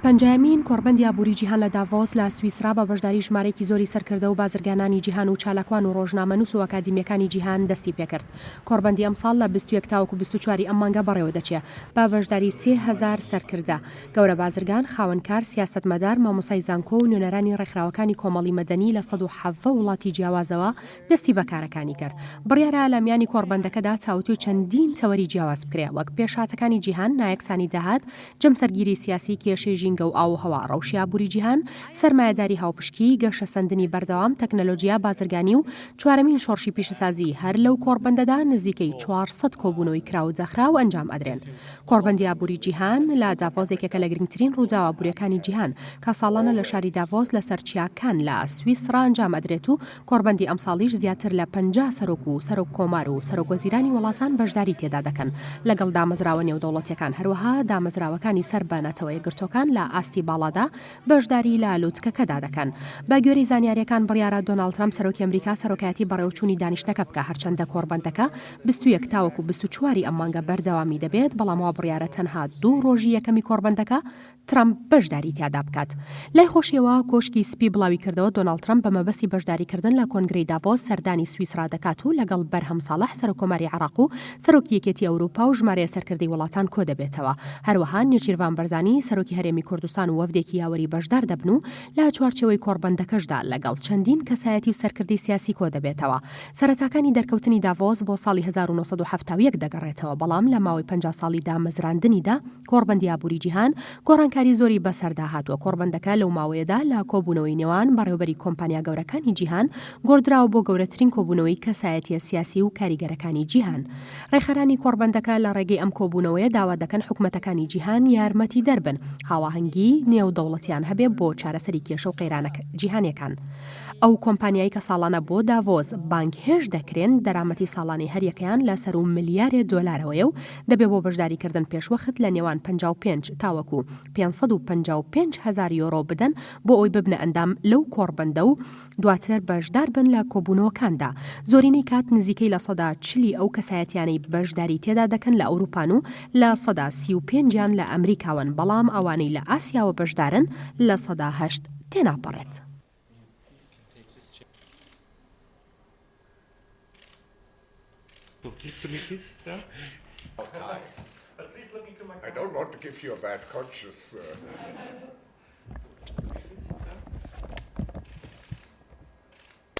پەنجایەمین کۆڕبەندی ئابووری جیهان لە داڤۆس لە سویسرا بە بەشداری ژمارەیەکی زۆری سەرکردە و بازرگانانی جیهان و چالاکوان و ڕۆژنامەنووس و ئەکادیمییەکانی جیهان دەستی پێکرد. کۆڕبەندی ئەمساڵ لە 21 تاوەکو 24 ی ئەم مانگە بەڕێوەدەچێ بە بەشداری 3000 سەرکردە، گەورە بازرگان، خاوەنکار، سیاسەتمەدار، مامۆستای زانکۆ و نوێنەرانی ڕێکخراوەکانی کۆمەڵی مەدەنی لە 117 وڵاتی جیاوازەوە دەستی بە کارەکانی کرد. بڕیارە لە میانی کۆڕبەندەکەدا تاوتوێی چەندین تەوەری جیاواز بکرێ وەک پێشهاتەکانی جیهان، نایەکسانی داهات، جەمسەرگیری سیاسی، کێشەی ژینگە و ئاووهەوا، ڕەوشی ئابووری جیهان، سەرمایەداری هاوپشکی، گەشەسەندنی بەردەوام، تەکنەلۆجیا، بازرگانی و چوارەمین شۆڕشی پیشەسازی، هەر لەو کۆڕبەندەدا نزیکەی 400 کۆبوونەوەی کراو و داخراو ئەنجام ئەدرێن. کۆڕبەندی ئابووری جیهان لە داڤۆس یەکێکە لە گرنگترین ڕووداوە ئابوورییەکانی جیهان کە ساڵانە لە شاری داڤۆس لەسەر چیاکان لە سویسڕا ئەنجام ئەدرێت و کۆڕبەندی ئەمساڵیش زیاتر لە 50 سەرۆک و سەرۆک کۆمار و سەرۆک وەزیرانی وڵاتان بەشداری تێدا دەکەن لەگەڵ دامەزراوە نێودەوڵەتیەکان هەروەها دامەزراوەکانی سەر بە نەتەوە یەکگرتووەکان لە ئاستی باڵادا بەشداری لە لوتکەکەدا دەکەن. بە گوێرەی زانیارییەکان بڕیارە دۆناڵد ترەمپ سەرۆکی ئەمریکا سەرۆکایەتی بەڕێوەچوونی دانیشتنەکە بکا هەرچەندە کۆڕبەندەکە 21 تاوەکو 24 ی ئەم مانگە بەردەوامی دەبێت بەڵام وا بڕیارە تەنها دوو ڕۆژی یەکەمی کۆڕبەندەکە ترەمپ بەشداری تیادا بکات. لای خۆشیەوە کۆشکی سپی بڵاویکردەوە دۆناڵد ترەمپ بە مەبەستی بەشداریکردن لە کۆنگرەی داڤۆس سەردانی سویسرا دەکات و لەگەڵ بەرهەم ساڵح سەرۆککۆماری عێراق و سەرۆکی یەکێتی ئەوروپا و ژمارەیە سەرکردەی وڵاتان کۆدەبێتەوە. هەروەها نێچیرڤان بەرزانی سەرۆکی هەرێمی کوردستان و وەفدێکی یاوەری بەشدار دەبن و لە چوارچێوەی کۆڕبەندەکەشدا لەگەڵ چەندین کەسایەتی و سەرکردەی سیاسی کۆدەبێتەوە. سەرەتاکانی دەرکەوتنی داڤۆس بۆ ساڵی 1971 دەگەڕێتەوە، بەڵام لە ماوەی 50 ساڵی دامەزراندنیدا کۆڕبەندی ئابووری جیهان گۆڕانکاری زۆری بەسەردا هاتووە، کۆڕبەندەکە لەو ماوەیەدا لە کۆبوونەوەی نێوان بەڕێوەبەری کۆمپانیا گەورەکانی جیهان گۆڕدراوە بۆ گەورەترین کۆبوونەوەی کەسایەتییە سیاسی و کاریگەرەکانی جیهان. ڕێکخەرانی کۆڕبەندەکە لە ڕێگەی ئەم کۆبوونەوەیە داوا دەکەن حکومەتەکانی جیهان یارمەتیدەر بن هاواهەنگی نێودەوڵەتیان هەبێ بۆ چارەسەری کێشە و قەیرانە جیهانیەکان. ئەو کۆمپانیای کە ساڵانە بۆ داڤۆس بانگهێشت دەکرێن دەرامەتی ساڵانەی هەریەکەیان لە سەروو ملیارێ دۆلارەوەیە و دەبێ بۆ بەشداریکردن پێشوەخت لە نێوان 55 تاوەکو 555 هەزار یۆرۆ بدەن بۆ ئەوەی ببنە ئەندام لەو کۆڕبەندە و دواتر بەشدار بن لە کۆبوونەوەکاندا. زۆرینەی کات نزیکەی لە سەدا چلی ئەو کەسایەتیانەی بەشداری تێدا دەکەن لە ئەوروپان و لە سەدا 35 یان لە ئەمریکاوەن، بەڵام ئەوانەی لە ئاسیاوە بەشدارن لە سەدا هەشت تێناپەڕێت.